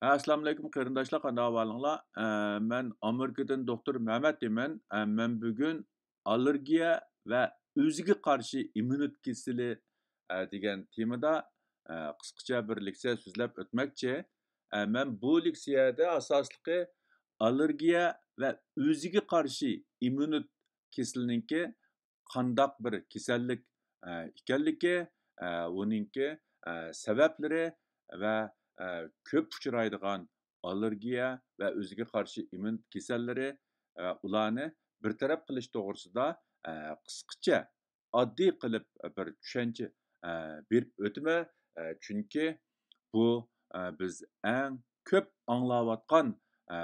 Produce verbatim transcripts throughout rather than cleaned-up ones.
ئەسسالامۇئەلەيكۇم قېرىنداشلار، قانداق ئەھۋالىڭلار؟ ئە، مەن ئامېرىكىدىن دوختۇر مەمەت دەيمەن. ئە، مەن بۈگۈن ئاللېرگىيە ۋە ئۆزىگە قارشى ئىممۇنىتېت كېسىلى، ئە، دېگەن تېمىدا، ئە، قىسقىچە بىر لېكسىيە سۆزلەپ ئۆتمەكچى. ئە، مەن بۇ لېكسىيەدە ئاساسلىقى ئاللېرگىيە ۋە ئۆزىگە قارشى ئىممۇنىتېت كېسىلىنىڭكى قانداق بىر كېسەللىك، ئە، ئىكەنلىكى، ئە، ئۇنىڭكى، ئە، سەۋەبلىرى ۋە، ئە، كۆپ ئۇچرايدىغان ئاللېرگىيە ۋە ئۆزىگە قارشى ئىممۇنىتېت كېسەللىرى، ئە، ئۇلارنى بىر تەرەپ قىلىش توغرىسىدا، ئە، قىسقىچە، ئاددىي قىلىپ بىر چۈشەنچە، ئە، بېرىپ ئۆتىمەن. ئە، چۈنكى بۇ، ئە، بىز ئەڭ كۆپ ئاڭلاۋاتقان، ئە،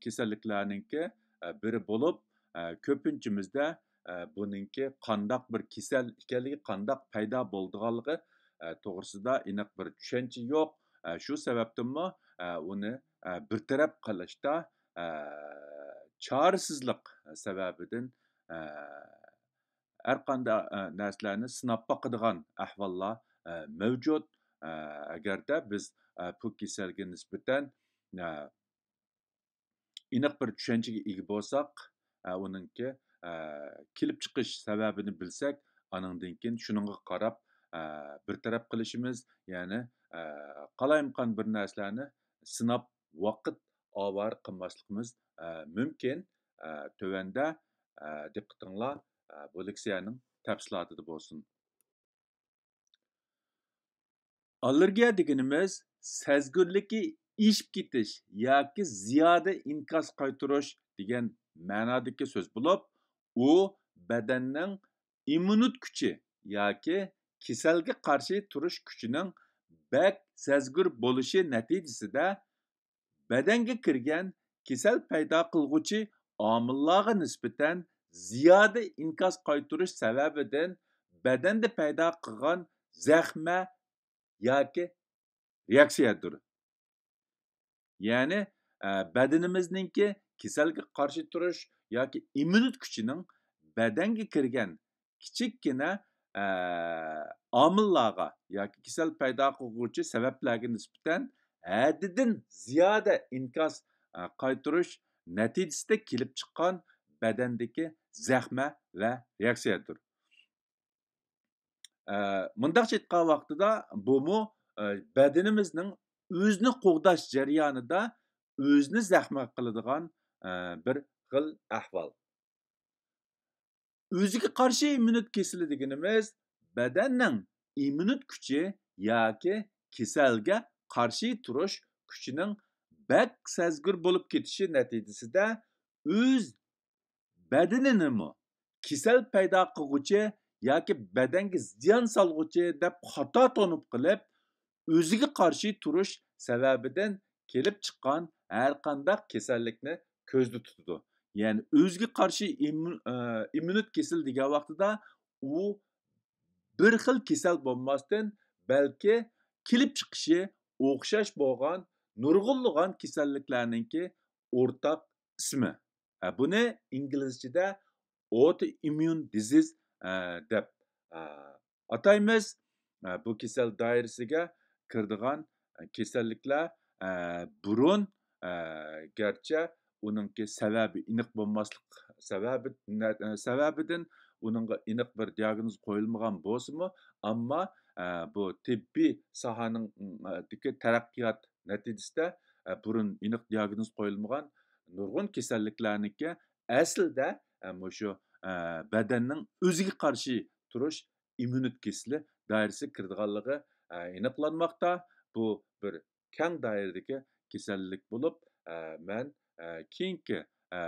كېسەللىكلەرنىڭكى، ئە، بىرى بولۇپ، ئە، كۆپىنچىمىزدە، ئە، بۇنىڭكى قانداق بىر كېسەل ئىكەنلىكى، قانداق پەيدا بولىدىغانلىقى، ئە، توغرىسىدا ئېنىق بىر چۈشەنچە يوق. ئە، شۇ سەۋەبتىنمۇ، ئە، ئۇنى، ئە، بىر تەرەپ قىلىشتا، ئە، چارىسىزلىق سەۋەبىدىن، ئە، ھەر قانداق، ئە، نەرسىلەرنى سىناپ باقىدىغان ئەھۋاللار، ئە، مەۋجۇت. ئە، ئەگەردە بىز، ئە، بۇ كېسەلگە نىسبەتەن، ئە، ئېنىق بىر چۈشەنچىگە ئىگە بولساق، ئە، ئۇنىڭكى، ئە، كېلىپ چىقىش سەۋەبىنى بىلسەك، ئانىڭدىن كېيىن شۇنىڭغا قاراپ، ئە، بىر تەرەپ قىلىشىمىز، يەنى، ئە، قالايمىقان بىر نەرسىلەرنى سىناپ ۋاقىت ئاۋارە قىلماسلىقىمىز، ئە، مۇمكىن. ئە، تۆۋەندە، ئە، دىققىتىڭلار، ئە، بۇ لېكسىيەنىڭ تەپسىلاتىدا بولسۇن. ئاللېرگىيە دېگىنىمىز سەزگۈرلۈكى ئېشىپ كېتىش ياكى زىيادە ئىنكاس قايتۇرۇش دېگەن مەنادىكى سۆز بولۇپ، ئۇ بەدەننىڭ ئىممۇنىت كۈچى ياكى كېسەلگە قارشى تۇرۇش كۈچىنىڭ بەك سەزگۈر بولۇشى نەتىجىسىدە بەدەنگە كىرگەن كېسەل پەيدا قىلغۇچى ئامىللارغا نىسبەتەن زىيادە ئىنكاس قايتۇرۇش سەۋەبىدىن بەدەندە پەيدا قىلغان زەخمە ياكى رېئاكسىيەدۇر. يەنى، ئە، بەدىنىمىزنىڭكى كېسەلگە قارشى تۇرۇش ياكى ئىممۇنىت كۈچىنىڭ بەدەنگە كىرگەن كىچىككىنە، ئە، ئامىللارغا ياكى كېسەل پەيدا قىلغۇچى سەۋەبلەرگە نىسبەتەن ھەددىدىن زىيادە ئىنكاس، ئە، قايتۇرۇش نەتىجىسىدە كېلىپ چىققان بەدەندىكى زەخمە ۋە رېئاكسىيەدۇر. ئە، مۇنداقچە ئېيتقان ۋاقتىدا بۇمۇ، ئە، بەدىنىمىزنىڭ ئۆزىنى قوغداش جەريانىدا ئۆزىنى زەخمە قىلىدىغان، ئە، بىر خىل ئەھۋال. ئۆزىگە قارشى ئىممۇنىتېت كېسىلى دېگىنىمىز بەدەننىڭ ئىممۇنىتېت كۈچى ياكى كېسەلگە قارشى تۇرۇش كۈچىنىڭ بەك سەزگۈر بولۇپ كېتىشى نەتىجىسىدە ئۆز بەدىنىنىمۇ كېسەل پەيدا قىلغۇچى ياكى بەدەنگە زىيان سالغۇچى دەپ خاتا تونۇپ قېلىپ، ئۆزىگە قارشى تۇرۇش سەۋەبىدىن كېلىپ چىققان ھەرقانداق كېسەللىكنى كۆزدە تۇتىدۇ. يەنى ئۆزىگە قارشى ئىممۇ-، ئە، ئىممۇنىت كېسىلى دېگەن ۋاقتىدا ئۇ بىر خىل كېسەل بولماستىن، بەلكى كېلىپ چىقىشى ئوخشاش بولغان نۇرغۇنلىغان كېسەللىكلەرنىڭكى ئورتاق ئىسمى. ئە، بۇنى ئىنگلىزچىدە autoimmune disease، ئە، دەپ، ئە، ئاتايمىز. ئە، بۇ كېسەل دائىرىسىگە كىرىدىغان، ئە، كېسەللىكلەر، ئە، بۇرۇن، ئە، گەرچە ئۇنىڭكى سەۋەبى ئېنىق بولماسلىق سەۋەبى، نە-، ئە، سەۋەبىدىن ئۇنىڭغا ئېنىق بىر دىئاگنوز قويۇلمىغان بولسىمۇ، ئەمما، ئە، بۇ تېببىي ساھەنىڭ، ئە، دىكى تەرەققىيات نەتىجىسىدە، ئە، بۇرۇن ئېنىق دىئاگنوز قويۇلمىغان نۇرغۇن كېسەللىكلەرنىڭكى ئەسلىدە، ئە، مۇشۇ، ئە، بەدەننىڭ ئۆزىگە قارشى تۇرۇش ئىممۇنىتېت كېسىلى دائىرىسىگە كىرىدىغانلىقى، ئە، ئېنىقلانماقتا. بۇ بىر كەڭ دائىرىدىكى كېسەللىك بولۇپ، ئە، مەن، ئە، كېيىنكى، ئە،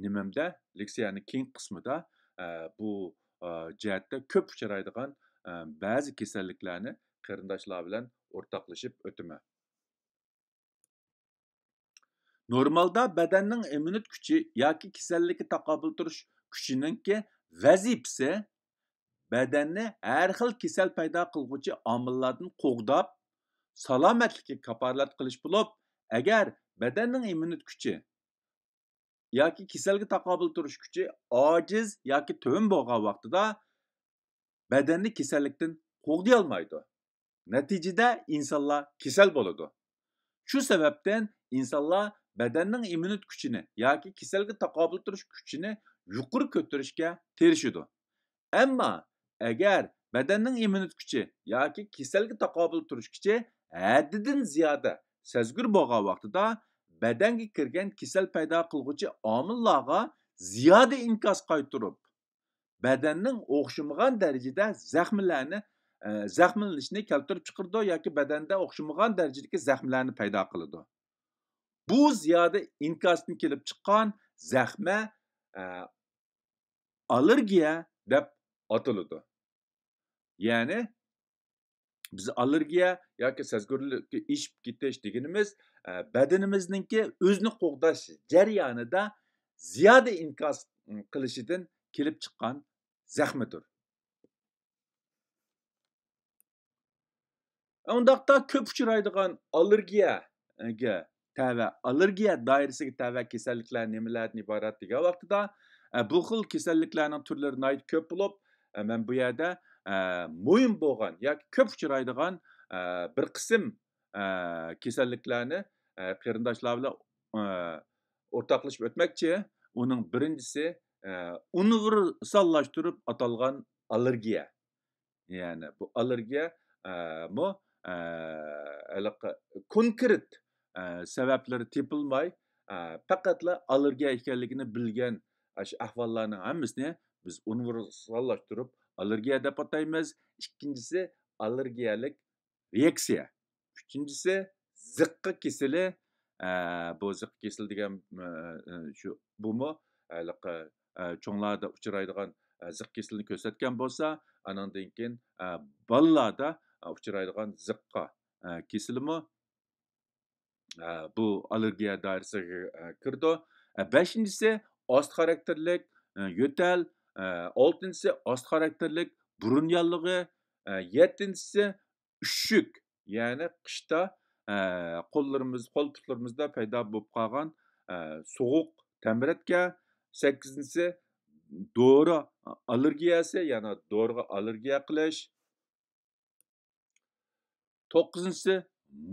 نېمەمدە، لېكسىيەنىڭ كېيىنكى قىسمىدا، ئە، بۇ، ئە، جەھەتتە كۆپ ئۇچرايدىغان، ئە، بەزى كېسەللىكلەرنى قېرىنداشلار بىلەن ئورتاقلىشىپ ئۆتىمەن. نورمالدا بەدەننىڭ ئىممۇنىتېت كۈچى ياكى كېسەللىككە تاقابىل تۇرۇش كۈچىنىڭكى ۋەزىپىسى بەدەننى ھەر خىل كېسەل پەيدا قىلغۇچى ئامىللاردىن قوغداپ، سالامەتلىككە كاپالەت قىلىش بولۇپ، ئەگەر بەدەننىڭ ئىممۇنىتېت كۈچى ياكى كېسەلگە تاقابىل تۇرۇش كۈچى ئاجىز ياكى تۆۋەن بولغان ۋاقتىدا، بەدەننى كېسەللىكتىن قوغدىيالمايدۇ. نەتىجىدە ئىنسانلار كېسەل بولىدۇ. شۇ سەۋەبتىن ئىنسانلار بەدەننىڭ ئىممۇنىتېت كۈچىنى ياكى كېسەلگە تاقابىل تۇرۇش كۈچىنى يۇقىرى كۆتۈرۈشكە تىرىشىدۇ. ئەمما ئەگەر بەدەننىڭ ئىممۇنىتېت كۈچى ياكى كېسەلگە تاقابىل تۇرۇش كۈچى ھەددىدىن زىيادە سەزگۈر بولغان ۋاقتىدا، بەدەنگە كىرگەن كېسەل پەيدا قىلغۇچى ئامىللارغا زىيادە ئىنكاس قايتۇرۇپ، بەدەننىڭ ئوخشىمىغان دەرىجىدە زەخمىلەرنى، ئە، زەخىملىنىشنى كەلتۈرۈپ چىقىرىدۇ ياكى بەدەندە ئوخشىمىغان دەرىجىدىكى زەخمىلەرنى پەيدا قىلىدۇ. بۇ زىيادە ئىنكاستىن كېلىپ چىققان زەخمە، ئە، ئاللېرگىيە دەپ ئاتىلىدۇ. يەنى بىز ئاللېرگىيە ياكى سەزگۈرلۈككە ئېشىپ كېتىش دېگىنىمىز، ئە، بەدىنىمىزنىڭكى ئۆزىنى قوغداش جەريانىدا زىيادە ئىنكاس قىلىشىدىن كېلىپ چىققان زەخمىدۇر. ئۇنداقتا كۆپ ئۇچرايدىغان ئاللېرگىيەگە تەۋە، ئاللېرگىيە دائىرىسىگە تەۋە كېسەللىكلەر نېمىلەردىن ئىبارەت دېگەن ۋاقتىدا، ئە، بۇ خىل كېسەللىكلەرنىڭ تۈرلىرى ناھايىتى كۆپ بولۇپ، ئە، مەن بۇ يەردە، ئە، مۇھىم بولغان ياكى كۆپ ئۇچرايدىغان، ئە، بىر قىسىم، ئە، كېسەللىكلەرنى، ئە، قېرىنداشلار بىلەن، ئە، ئورتاقلىشىپ ئۆتمەكچى. ئۇنىڭ بىرىنچىسى، ئە، ئۇنىۋېرساللاشتۇرۇپ ئاتالغان ئاللېرگىيە. يەنى بۇ ئاللېرگىيە، ئە، مۇ، ئە، ھېلىقى كونكرېت، ئە، سەۋەبلىرى تېپىلماي، ئە، پەقەتلا ئاللېرگىيە ئىكەنلىكىنى بىلگەن ئاشۇ ئەھۋاللارنىڭ ھەممىسىنى بىز ئۇنىۋېرساللاشتۇرۇپ ئاللېرگىيە دەپ ئاتايمىز. ئىككىنچىسى ئاللېرگىيەلىك رېئاكسىيە. ئۈچىنچىسى زىققا كېسىلى. ئە، بۇ زىققا كېسىلى دېگەن، ئە، ئە، شۇ، بۇمۇ ھېلىقى، ئە، چوڭلاردا ئۇچرايدىغان، ئە، زىق كېسىلىنى كۆرسەتكەن بولسا، ئانىڭدىن كېيىن، ئە، بالىلاردا، ئە، ئۇچرايدىغان زىققا، ئە، كېسىلىمۇ، ئە، بۇ ئاللېرگىيە دائىرىسىگە، ئە، كىرىدۇ. ئە، بەشىنچىسى ئاستا خاراكتېرلىك، ئە، يۆتەل، ئە، ئالتىنچىسى ئاستا خاراكتېرلىك بۇرۇن ياللۇغى، ئە، يەتتىنچىسى ئۈششۈك، يەنى قىشتا، ئە، قوللىرىمىز، قول پۇتلىرىمىزدا پەيدا بولۇپ قالغان، ئە، سوغۇق تەمرەتكە. سەككىزىنچىسى دورا ئاللېرگىيەسى، يەنى دورىغا ئاللېرگىيە قىلىش. توققۇزىنچىسى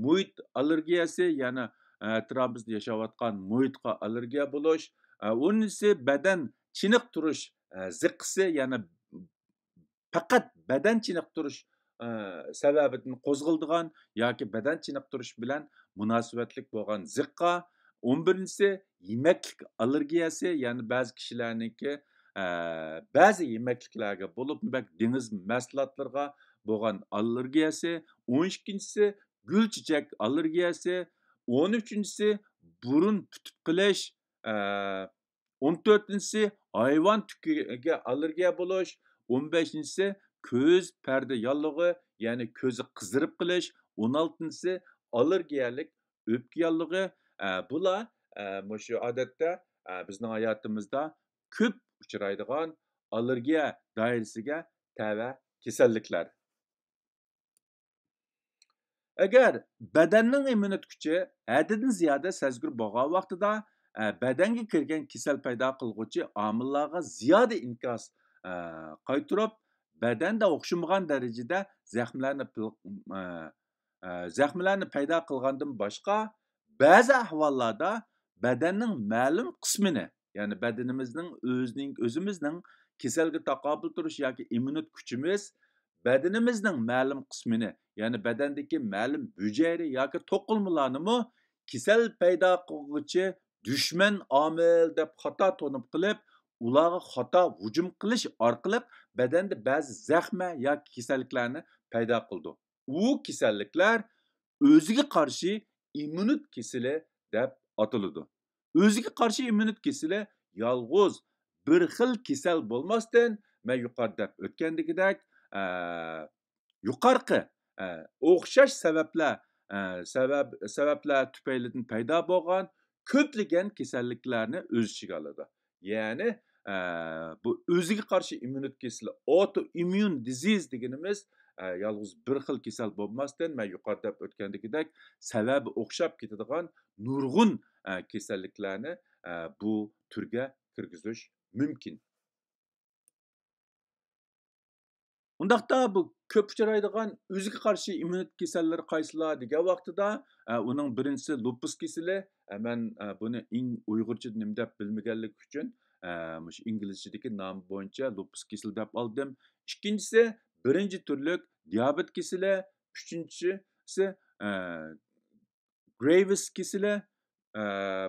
مۇھىت ئاللېرگىيەسى، يەنى، ئە، ئەتراپىمىزدا ياشاۋاتقان مۇھىتقا ئاللېرگىيە بولۇش. ئە، ئونىنچىسى بەدەن چېنىقتۇرۇش، ئە، زىققىسى، يەنى پەقەت بەدەن چېنىقتۇرۇش، ئە، سەۋەبىدىن قوزغىلىدىغان ياكى بەدەن چېنىقتۇرۇش بىلەن مۇناسىۋەتلىك بولغان زىققا. ئون بىرىنچىسى يېمەكلىك ئاللېرگىيەسى، يەنى بەزى كىشىلەرنىڭكى، ئە، بەزى يېمەكلىكلەرگە بولۇپمۇ بەك دېڭىز مەھسۇلاتلىرىغا بولغان ئاللېرگىيەسى. ئون ئىككىنچىسى گۈل چېچەك ئاللېرگىيەسى. ئون ئۈچىنچىسى بۇرۇن پۈتۈپ قېلىش. ئە، ئون تۆتىنچىسى ھايۋان تۈكىگە ئاللېرگىيە بولۇش، ئون بەشىنچىسى كۆز پەردە ياللۇغى، يەنى كۆزى قىزىرىپ قېلىش، ئون ئالتىنچىسى ئاللېرگىيەلىك ئۆپكە ياللۇغى. ئە، بۇلار، ئە، مۇشۇ ئادەتتە، ئە، بىزنىڭ ھاياتىمىزدا كۆپ ئۇچرايدىغان ئاللېرگىيە دائىرىسىگە تەۋە كېسەللىكلەر. ئەگەر بەدەننىڭ ئىممۇنىتېت كۈچى ھەددىدىن زىيادە سەزگۈر بولغان ۋاقتىدا، ئە، بەدەنگە كىرگەن كېسەل پەيدا قىلغۇچى ئامىللارغا زىيادە ئىنكاس، ئە، قايتۇرۇپ، بەدەندە ئوخشىمىغان دەرىجىدە زەخمىلەرنى پىل-، ئە، ئە، زەخمىلەرنى پەيدا قىلغاندىن باشقا، بەزى ئەھۋاللاردا بەدەننىڭ مەلۇم قىسمىنى، يەنى بەدىنىمىزنىڭ ئۆزىنىڭ، ئۆزىمىزنىڭ كېسەلگە تاقابىل تۇرۇش ياكى ئىممۇنىتېت كۈچىمىز بەدىنىمىزنىڭ مەلۇم قىسمىنى، يەنى بەدەندىكى مەلۇم ھۈجەيرە ياكى توقۇلمىلارنىمۇ كېسەل پەيدا قىلغۇچى دۈشمەن ئامىل دەپ خاتا تونۇپ قېلىپ، ئۇلارغا خاتا ھۇجۇم قىلىش ئارقىلىق بەدەندە بەزى زەخمە ياكى كېسەللىكلەرنى پەيدا قىلىدۇ. ئۇ كېسەللىكلەر ئۆزىگە قارشى ئىممۇنىتېت كېسىلى دەپ ئاتىلىدۇ. ئۆزىگە قارشى ئىممۇنىتېت كېسىلى يالغۇز بىر خىل كېسەل بولماستىن، مەن يۇقىرىدا دەپ ئۆتكەندىكىدەك، ئە، يۇقارقى، ئە، ئوخشاش سەۋەبلەر، ئە، سەۋەب، سەۋەبلەر تۈپەيلىدىن پەيدا بولغان كۆپلىگەن كېسەللىكلەرنى ئۆز ئىچىگە ئالىدۇ. يەنى، ئە، بۇ ئۆزىگە قارشى ئىممۇنىتېت كېسىلى، ئاوتوئىممۇن دىزىز دېگىنىمىز، ئە، يالغۇز بىر خىل كېسەل بولماستىن، مەن يۇقىرىدا دەپ ئۆتكەندىكىدەك، سەۋەبى ئوخشاپ كېتىدىغان نۇرغۇن، ئە، كېسەللىكلەرنى، ئە، بۇ تۈرگە كىرگۈزۈش مۇمكىن. ئۇنداقتا بۇ كۆپ ئۇچرايدىغان ئۆزىگە قارشى ئىممۇنىتېت كېسەللىرى قايسىلار دېگەن ۋاقتىدا، ئە، ئۇنىڭ بىرىنچىسى لۇپۇس كېسىلى. ئە، مەن، ئە، بۇنى ئىڭ-، ئۇيغۇرچىدا نېمە دەپ بىلمىگەنلىكى ئۈچۈن، ئە، مۇشۇ ئىنگلىزچىدىكى نامى بويىچە لۇپۇس كېسىلى دەپ ئالدىم. ئىككىنچىسى بىرىنچى تۈرلۈك دىيابېت كېسىلى، ئۈچىنچىسى، ئە، گرېيۋس كېسىلى. ئە،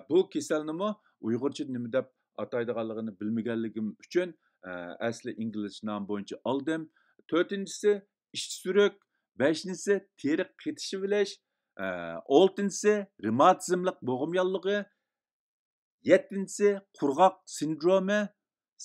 بۇ كېسەلنىمۇ ئۇيغۇرچىدا نېمە دەپ ئاتايدىغانلىقىنى بىلمىگەنلىكىم ئۈچۈن، ئە، ئەسلى ئىنگلىزچە نامى بويىچە ئالدىم. تۆتىنچىسى ئىچ سۈرۈك، بەشىنچىسى تېرە قېتىشىۋېلىش، ئە، ئالتىنچىسى رېماتىزملىق بوغۇم ياللۇغى، يەتتىنچىسى قۇرغاق سىندرومى،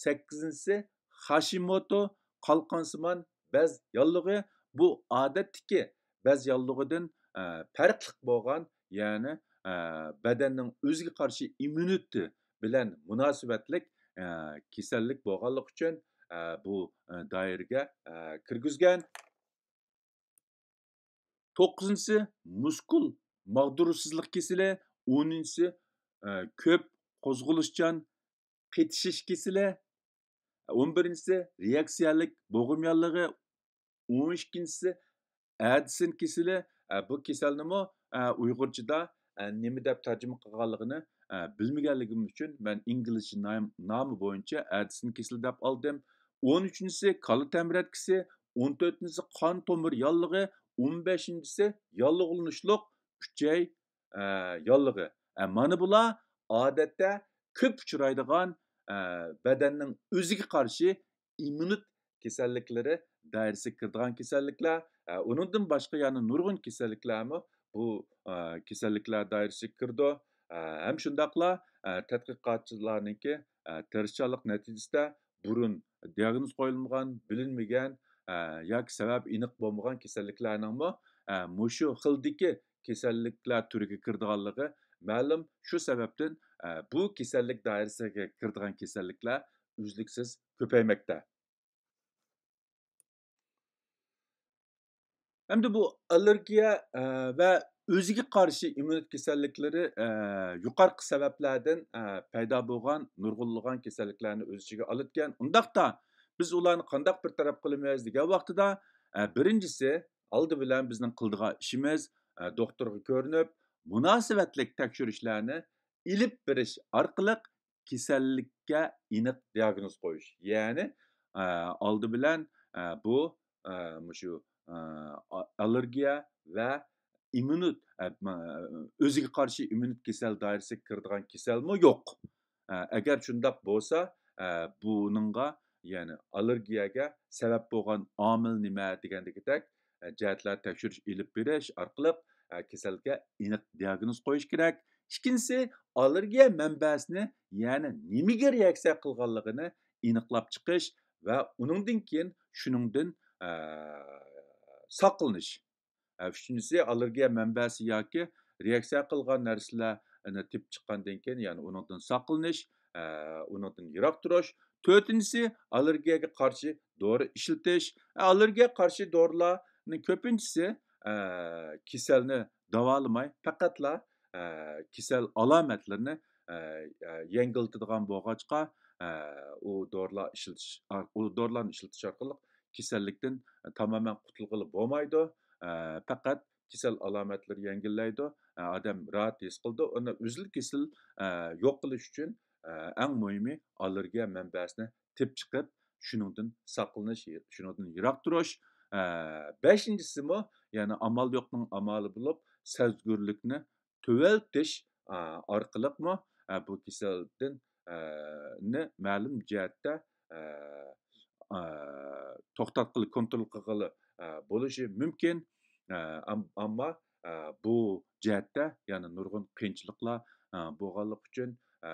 سەككىزىنچىسى خاشىموتو قالقانسىمان بەز ياللۇغى. بۇ ئادەتتىكى بەز ياللۇغىدىن، ئە، پەرقلىق بولغان، يەنى، ئە، بەدەننىڭ ئۆزىگە قارشى ئىممۇنىتېتى بىلەن مۇناسىۋەتلىك، ئە، كېسەللىك بولغانلىقى ئۈچۈن، ئە، بۇ، ئە، دائىرىگە، ئە، كىرگۈزگەن. توققۇزىنچىسى مۇسكۇل ماغدۇرسىزلىق كېسىلى، ئونىنچىسى، ئە، كۆپ قوزغىلىشچان قېتىشىش كېسىلى، ئون بىرىنچىسى رېئاكسىيەلىك بوغۇم ياللۇغى، ئون ئىككىنچىسى ئەدىسون كېسىلى. ئە، بۇ كېسەلنىمۇ، ئە، ئۇيغۇرچىدا، ئە، نېمە دەپ تەرجىمە قىلغانلىقىنى، ئە، بىلمىگەنلىكىم ئۈچۈن مەن ئىنگلىزچە نام-، نامى بويىچە ئەدىسون كېسىلى دەپ ئالدىم. ئون ئۈچىنچىسى كالا تەمرەتكىسى، ئون تۆتىنچىسى قان تومۇر ياللۇغى، ئون بەشىنچىسى ياللۇغلىنىشلىق ئۈچەي، ئە، ياللۇغى. ئە، مانا بۇلار ئادەتتە كۆپ ئۇچرايدىغان، ئە، بەدەننىڭ ئۆزىگە قارشى ئىممۇنىت كېسەللىكلىرى دائىرىسىگە كىرىدىغان كېسەللىكلەر. ئە، ئۇنىڭدىن باشقا يەنە نۇرغۇن كېسەللىكلەرمۇ بۇ، ئە، كېسەللىكلەر دائىرىسىگە كىرىدۇ. ئە، ھەم شۇنداقلا، ئە، تەتقىقاتچىلارنىڭكى، ئە، تىرىشچانلىق نەتىجىسىدە بۇرۇن دىئاگنوز قويۇلمىغان، بىلىنمىگەن، ئە، ياكى سەۋەبى ئېنىق بولمىغان كېسەللىكلەرنىڭمۇ، ئە، مۇشۇ خىلدىكى كېسەللىكلەر تۈرىگە كىرىدىغانلىقى مەلۇم. شۇ سەۋەبتىن، ئە، بۇ كېسەللىك دائىرىسىگە كىرىدىغان كېسەللىكلەر ئۈزلۈكسىز كۆپەيمەكتە. ئەمدى بۇ ئاللېرگىيە، ئە، ۋە ئۆزىگە قارشى ئىممۇنىتېت كېسەللىكلىرى، ئە، يۇقىرىقى سەۋەبلەردىن، ئە، پەيدا بولغان نۇرغۇنلىغان كېسەللىكلەرنى ئۆز ئىچىگە ئالىدىكەن. ئۇنداقتا بىز ئۇلارنى قانداق بىر تەرەپ قىلىمىز دېگەن ۋاقتىدا، ئە، بىرىنچىسى، ئالدى بىلەن بىزنىڭ قىلىدىغان ئىشىمىز، ئە، دوختۇرغا كۆرۈنۈپ، مۇناسىۋەتلىك تەكشۈرۈشلەرنى ئېلىپ بېرىش ئارقىلىق كېسەللىككە ئېنىق دىئاگنوز قويۇش. يەنى، ئە، ئالدى بىلەن، ئە، بۇ، ئە، مۇشۇ، ئە، ئا-، ئاللېرگىيە ۋە ئىممۇنىت-، ئە، مە-، ئۆزىگە قارشى ئىممۇنىت كېسەل دائىرىسىگە كىرىدىغان كېسەلمۇ يوق. ئە، ئەگەر شۇنداق بولسا، ئە، بۇنىڭغا، يەنى ئاللېرگىيەگە سەۋەب بولغان ئامىل نېمە دېگەندىكىدەك، ئە، جەھەتلەر تەكشۈرۈش ئېلىپ بېرىش ئارقىلىق، ئە، كېسەلگە ئېنىق دىئاگنوز قويۇش كېرەك. ئىككىنچىسى، ئاللېرگىيە مەنبەسىنى، يەنى نېمىگە رېئاكسىيە قىلغانلىقىنى ئېنىقلاپ چىقىش ۋە ئۇنىڭدىن كېيىن شۇنىڭدىن، ئە، ساقلىنىش. ئە، ئۈچىنچىسى، ئاللېرگىيە مەنبەسى ياكى رېئاكسىيە قىلغان نەرسىلەرنى تېپىپ چىققاندىن كېيىن، يەنى ئۇنىڭدىن ساقلىنىش، ئە، ئۇنىڭدىن يىراق تۇرۇش. تۆتىنچىسى، ئاللېرگىيەگە قارشى دورا ئىشلىتىش. ئە، ئاللېرگىيەگە قارشى دورىلارنىڭ كۆپىنچىسى، ئە، كېسەلنى داۋالىماي، پەقەتلا، ئە، كېسەل ئالامەتلىرىنى، ئە، ئە، يەڭگىللىتىدىغان بولغاچقا، ئە، ئۇ دورىلار ئىشلىتىش، ئۇ دورىلارنى ئىشلىتىش ئارقىلىق كېسەللىكتىن تامامەن قۇتۇلغىلى بولمايدۇ. ئە، پەقەت كېسەل ئالامەتلىرى يەڭگىللەيدۇ. ئە، ئادەم راھەت ھېس قىلىدۇ. ئۇنى ئۈزۈل كېسىل، ئە، يوق قىلىش ئۈچۈن، ئە، ئەڭ مۇھىمى ئاللېرگىيە مەنبەسىنى تېپىپ چىقىپ، شۇنىڭدىن ساقلىنىش، شۇنىڭدىن يىراق تۇرۇش. ئە، بەشىنچىسىمۇ، يەنى ئامال يوقنىڭ ئامالى بولۇپ، سەزگۈرلۈكنى تۆۋەلتىش، ئە، ئارقىلىقمۇ، ئە، بۇ كېسەلدىن، ئە، نى مەلۇم جەھەتتە، ئە، ئە، توختاتقىلى، كونترول قىلغىلى، ئە، بولۇشى مۇمكىن. ئە، ئەم-، ئەمما، ئە، بۇ جەھەتتە يەنە نۇرغۇن قىيىنچىلىقلار، ئە، بولغانلىقى ئۈچۈن، ئە،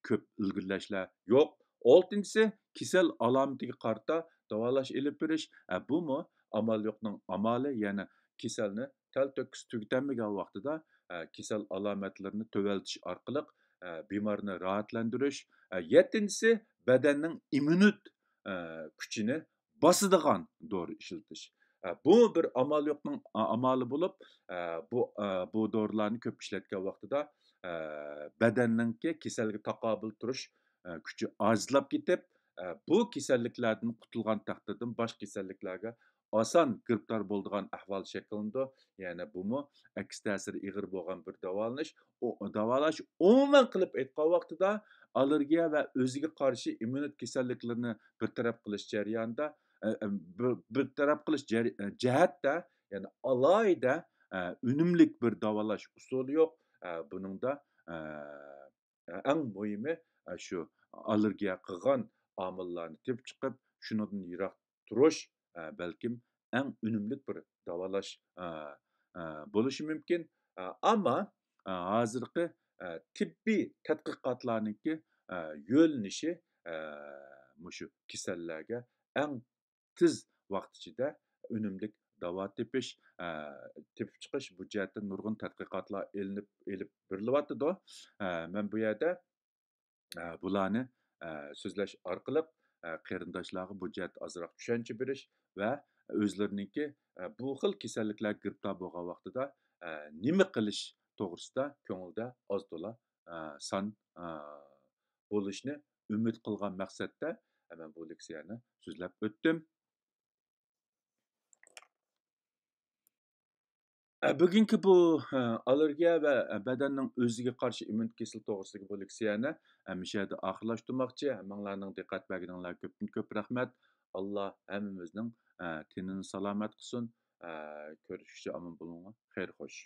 كۆپ ئىلگىرىلەشلەر يوق. ئالتىنچىسى، كېسەل ئالامىتىگە قارىتا داۋالاش ئېلىپ بېرىش. ئە، بۇمۇ ئامال يوقنىڭ ئامالى، يەنى كېسەلنى تەلتۆكۈس تۈگىتەلمىگەن ۋاقتىدا، ئە، كېسەل ئالامەتلىرىنى تۆۋەلتىش ئارقىلىق، ئە، بىمارنى راھەتلەندۈرۈش. ئە، يەتتىنچىسى، بەدەننىڭ ئىممۇنىت، ئە، كۈچىنى باسىدىغان دورا ئىشلىتىش. ئە، بۇ بىر ئامال يوقنىڭ، ئە، ئامالى بولۇپ، ئە، بۇ، ئە، بۇ دورىلارنى كۆپ ئىشلەتكەن ۋاقتىدا، ئە، بەدەننىڭكى كېسەلگە تاقابىل تۇرۇش، ئە، كۈچى ئاجىزلاپ كېتىپ، ئە، بۇ كېسەللىكلەردىن قۇتۇلغان تەقدىردىمۇ باشقا كېسەللىكلەرگە ئاسان گىرىپتار بولىدىغان ئەھۋال شەكىللىنىدۇ. يەنى بۇمۇ ئەكس تەسىرى ئېغىر بولغان بىر داۋالىنىش. ئۇ، داۋالاش ئومۇمەن قىلىپ ئېيتقان ۋاقتىدا ئاللېرگىيە ۋە ئۆزىگە قارشى ئىممۇنىتېت كېسەللىكلىرىنى بىر تەرەپ قىلىش جەريانىدا، ئە، ئە، بىر، بىر تەرەپ قىلىش جەر-، ئە، جەھەتتە، يەنى ئالاھىدە، ئە، ئۈنۈملۈك بىر داۋالاش ئۇسۇلى يوق. ئە، بۇنىڭدا، ئە، ئەڭ مۇھىمى، ئە، شۇ ئاللېرگىيە قىلغان ئامىللارنى تېپىپ چىقىپ، شۇنىڭدىن يىراق تۇرۇش، ئە، بەلكىم ئەڭ ئۈنۈملۈك بىر داۋالاش، ئە، ئە، بولۇشى مۇمكىن. ئە، ئەمما، ئە، ھازىرقى، ئە، تېببىي تەتقىقاتلارنىڭكى، ئە، يۆنىلىشى، ئە، مۇشۇ كېسەللەرگە ئەڭ تېز ۋاقىت ئىچىدە ئۈنۈملۈك داۋا تېپىش، ئە، تېپىپ چىقىش، بۇ جەھەتتە نۇرغۇن تەتقىقاتلار ئېلىنىپ، ئېلىپ بېرىلىۋاتىدۇ. ئە، مەن بۇ يەردە، ئە، بۇلارنى، ئە، سۆزلەش ئارقىلىق، ئە، قېرىنداشلارغا بۇ جەھەتتە ئازراق چۈشەنچە بېرىش ۋە ئۆزلىرىنىڭكى، ئە، بۇ خىل كېسەللىكلەرگە گىرىپتار بولغان ۋاقتىدا، ئە، نېمە قىلىش توغرىسىدا كۆڭۈلدە ئاز تولا، ئە، سان، ئە، بولۇشنى ئۈمىد قىلغان مەقسەتتە، ئە، مەن بۇ لېكسىيەنى سۆزلەپ ئۆتتۈم. ئە، بۈگۈنكى بۇ، ئە، ئاللېرگىيە ۋە، ئە، بەدەننىڭ ئۆزىگە قارشى ئىممۇنىتېت كېسىلى توغرىسىدىكى بۇ لېكسىيەنى، ئە، مۇشۇ يەردە ئاخىرلاشتۇرماقچى. ھەممىڭلارنىڭ دىققەت بەرگىنىڭلارغا كۆپتىن كۆپ رەھمەت. ئاللا ھەممىمىزنىڭ، ئە، تېنىنى سالامەت قىلسۇن. ئە، كۆرۈشكىچە ئامان بولۇڭلار. خەير خوش.